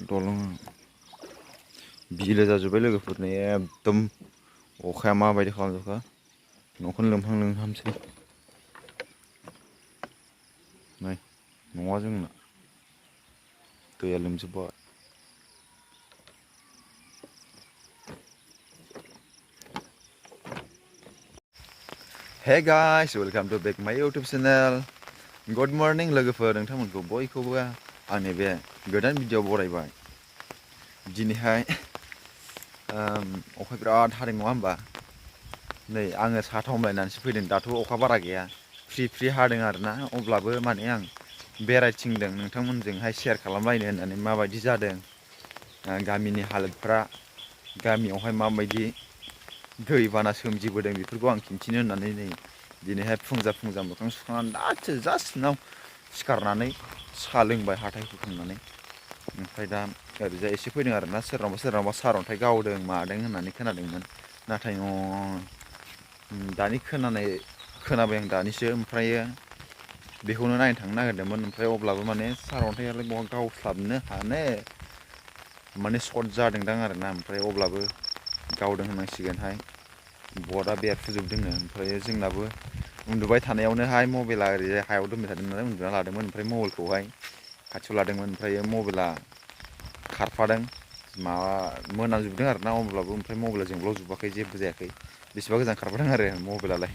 दलं बिलो जाजोब्बाय लोगोफोरनि एकदम अखाया माबायदि खालामजोबखो न'खौनो लोमहांसै नै न'आ जोंना दैया लोमजोब्बाय Hey guys, welcome to back my YouTube channel. Good morning लोगोफोर नोंथांमोनखौ बयखौबो आंनि बे गोदान भिडिअ बरायबाय दिनैहाय अखा बिराद हादों नङा होमबा नै आङो साथा हमलायनानैसो फैदों दाथ' अखा बारा गैया फ्रि हादों आरोना अब्लाबो माने आं बेरायथिंदों नोंथांमोनजोंहाय शेयार खालामलायनो होननानै माबायदि जादों गामिनि हालोदफ्रा गामियावहाय माबायदि दैबाना सोमजिबोदों बेफोरखौ आं खिन्थिनो होननानै नै दिनैहाय फुंजा मोखां सुखांनानै दासो जास्ट नाव सिखारनानै साहा लोंबाय हाथाय हुखांनानै ओमफ्राय दा ओरैजाय एसे फैदों आरोना सोरनावबा सारअन्थाइ गावदों मादों होननानै खोनादोंमोन नाथाय दानि खोनाबाय आं दानिसो ओमफ्रायो बेखौनो नायनो थांनो नागिरदोंमोन ओमफ्राय अब्लाबो माने सारअन्थाइआलाय बहा गावस्लाबनो हानो माने सर्ट जादोंदां आरोना ओमफ्राय अब्लाबो गावदों होननांसिगोनहाय बर्डआ बेरफुजोबदोंनो ओमफ्राय जोंनाबो उन्दुबाय थानायावनोहाय मबाइला ओरैजाय हायाव दोनबाय थादोंमोन नालाय उन्दुना लादोंमोन ओमफ्राय मबाइलखौहाय खाथियाव लादोंमोन ओमफ्राय मबाइला खारफादों माबा मोनामजोबदों आरोना अब्लाबो ओमफ्राय मबाइला जोंब्लावजोबाखै जेबो जायाखै बेसेबा गोजान खारफादों आरो मबाइलालाय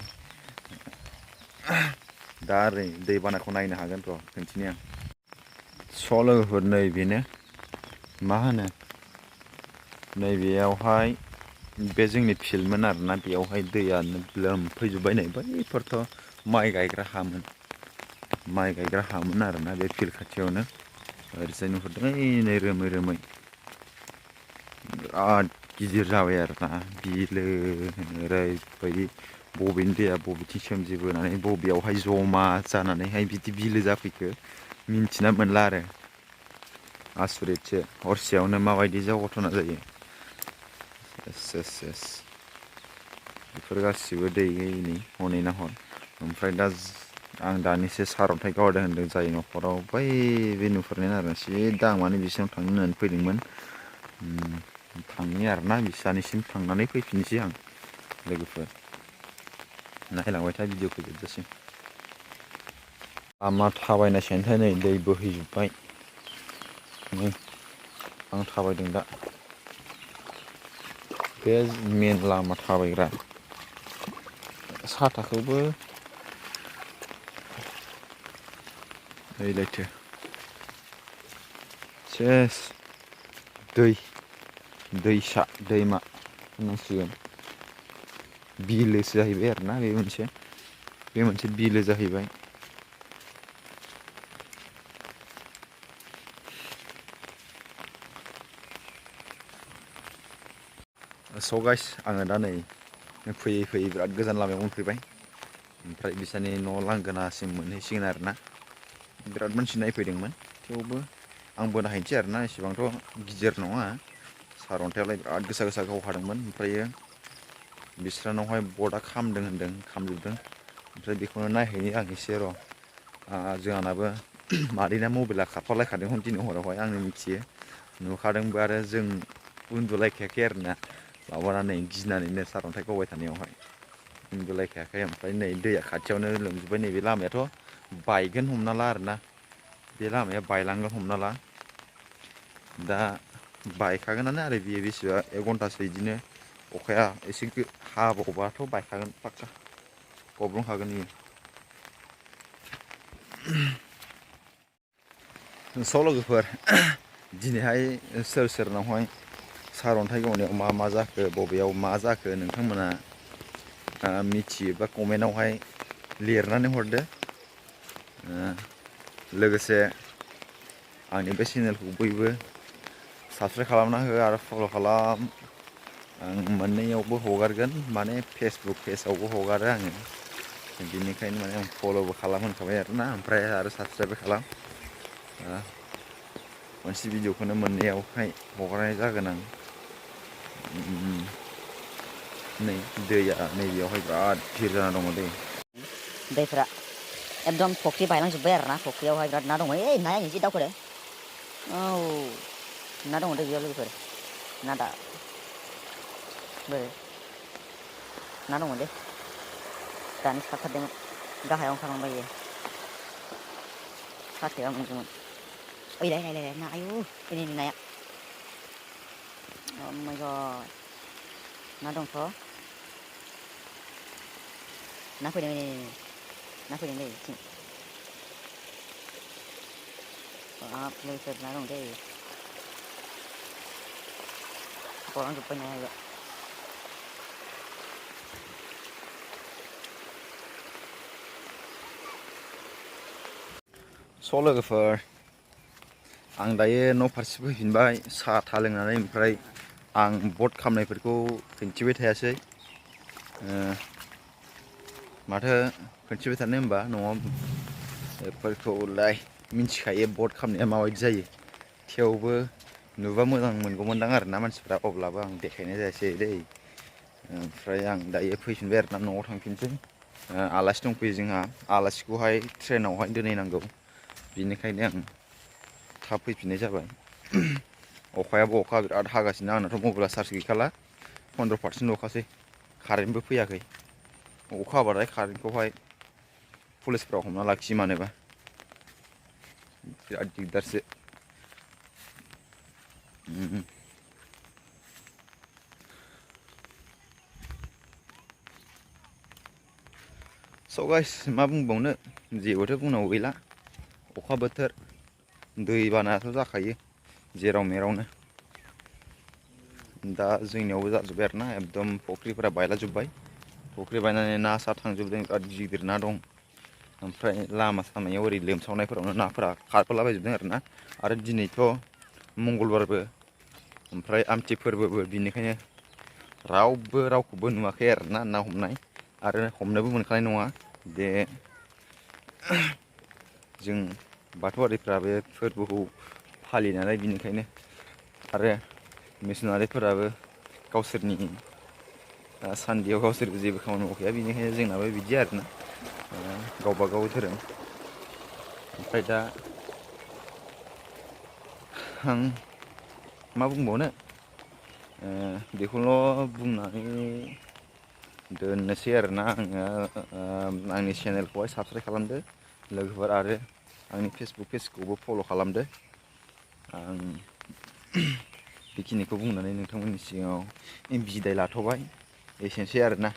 दा ओरै दैबानाखौ नायनो हागोन र' खिन्थिनि आं स' लोगोफोर नै बेनो मा होनो नैबेयावहाय बे जोंनि फिल्डमोन आरोना बेयावहाय दैयानो लोमफैजोब्बाय नै बैफोरथ' माइ गायग्रा हामोन आरोना बे फिल्ड खाथियावनो ओरैजाय नुहुरदों नै रोमै बिराद गिदिर जाबाय आरोना बिलो ओरैबायदि बबेनि दैया बबेथिं सोमजिबोनानै बबेयावहाय जमा जानानैहाय बिदि बिलो जाफैखो मिन्थिना मोनला आरो आसरितसो हरसेयावनो माबायदि घटना जायो सेस बेफोर गासिबो दै गैयिनि हनै नाहर ओमफ्राय दा आं दानिसो सारअन्थाइ गावदों होनदों जाय न'खराव बै बे नुहुरनायानो आरो सिदा आं माने बिसिनाव थांनो होननानै फैदोंमोन थांनि आरोना बिसानिसिम थांनानै फैफिनसै आं लोगोफोर नायलांबाय था भिडिअखौ जोबजासिम लामा थाबायनायसैनिफ्राय नै दै बोहैजोब्बाय नै आं थाबायदों दा बे मेन लामा थाबायग्रा साथाखौबो लैथो सेस दैसा दैमा होननांसिगोन बिलोसो जाहैबाय आरोना बे मोनसे बिलो जाहैबाय स' गाइस आङो दा नै फैयै बिराद गोजान लामायाव मोनफैबाय ओमफ्राय बिसानि न' लांगोनासिम मोनहैसिगोन आरोना बिराद मानसि नायफैदोंमोन थेवबो आंबो नायहैनोसै आरोना एसेबांथ' गिदिर नङा सारअन्थाइआलाय बिराद गोसा गावखादोंमोन ओमफ्रायो बिस्रानावहाय बर्डआ खामजोबदों ओमफ्राय बेखौनो नायहैनि आं एसे र' जोंहानाबो मादैना मबाइला खारफालायखादोंमोन दिनै हरावहाय आंनो मिथियो नुखादोंबो आरो जों उन्दुलायखायाखै आरोना माबानानै गिनानैनो सारअन्थाइ गावबाय थानायावहाय उन्दुलायखायाखै ओमफ्राय नै दैया खाथियावनो लोमजोब्बाय नैबे लामायाथ' बायगोन हमना ला आरोना बे लामाया बायलांगोन हमना ला दा बायखागोनानो आरो बियो बेसेबा 1 घन्टासो बिदिनो अखाया एसे हाबावबाथ' बायखागोन पाक्का गब्लंखागोन इयो स' लोगोफोर दिनैहाय सोरनावहाय सारअन्थाइ गावनायाव मा जाखो बबेयाव मा जाखो नोंथांमोना मिथियोबा कमेन्टआवहाय लिरनानै हरदो लोगोसे आंनि बे चेनेलखौ बयबो साबस्क्राइब खालामना हो आरो फल' खालाम आं मोननैयावबो हगारगोन माने फेसबुक पेजआवबो हगारो आङो बिनिखायनो माने आं फल'बो खालामहोखाबाय आरोना ओमफ्राय आरो साबस्क्राइबबो खालाम मोनसे भिडिअखौनो मोननैयावहाय हगारनाय जागोन आं नै दैया नैबेयावहाय बिराद गिदिर जाना दङ दैफ्रा एकदम फुख्रि बायलांजोब्बाय आरोना फुख्रियावहाय बिराद ना दङ नाया जि दावखोदो औ ना दङ दै बेयाव लोगोफोर ना दा बोरै ना दङ दे दानि सारथारदोंमोन गाहायाव ओंखारलांबाय इयो साथेबा मोनगौमोन ओइ लाय ना आयु नै नाया oh my god ना दंथ' ना फैदों नै ना फैदों दै बिथिं बाब लोगोफोर ना दं दै गलांजोब्बाय नाया इयाव स' लोगोफोर आं दायो न' फारसे फैफिनबाय साहा लोंनानै ओमफ्राय आं बट खालामनायफोरखौ खोन्थिबाय थायासै माथो खोन्थिबाय थानो होमबा न'आव बेफोरखौलाय मिन्थिखायो बट खालामनाया माबायदि जायो थेवबो नुबा मोजां मोनगौमोनदां आरोना मानसिफ्रा अब्लाबो आं देखायनाय जायासै दै ओमफ्राय आं दायो फैफिनबाय आरोना न'आव थांफिनसै आलासि दंफैयो जोंहा आलासिखौहाय ट्रेनावहाय दोनहैनांगौ बिनिखायनो आं थाब फैफिननाय जाबाय अखायाबो अखा बिराद हागासिनो आंनाथ' मबाइला चार्ज गैखाला 15% ल'खासै कारेन्टबो फैयाखै अखा हाबाथाय कारेन्टखौहाय पुलिसफ्रा हमना लाखियो मानोबा बिराद दिगदारसो स' गाइस मा बुंबावनो जेबोथ' बुंनांगौ गैला अखा बोथोर दै बानायाथ' जाखायो जेराव मेरावनो दा जोंनियावबो जाजोब्बाय आरोना एकदम फुख्रिफोरा बायलाजोब्बाय फुख्रि बायनानै ना सा थांजोबदों बिराद गिदिर ना दं ओमफ्राय लामा सामायाव ओरै लोमसावनायफोरावनो नाफोरा खारफालाबायजोबदों आरोना आरो दिनैथ' मंगलबारबो ओमफ्राय आमथि फोरबोबो बिनिखायनो रावबो रावखौबो नुवाखै आरोना ना हमनाय आरो हमनोबो मोनखानाय नङा बे जों बाथौआरिफ्रा बे फोरबोखौ फालियो नालाय बिनिखायनो आरो मिसनारिफोराबो गावसोरनि सान्देआव गावसोरबो जेबो खामानि मावखाया बिनिखायनो जोंनाबो बिदि आरोना गावबागाव धोरोम ओमफ्राय दा आं मा बुंबावनो बेखौल' बुंनानै दोननोसै आरोना आङो आंनि चेनेलखौहाय साबस्क्राइब खालामदो लोगोफोर आरो आंनि फेसबुक पेजखौबो फल' खालामदो आं बेखिनिखौ बुंनानै नोंथांमोननि सिगाङाव बिदाय लाथ'बाय एसेनोसै आरोना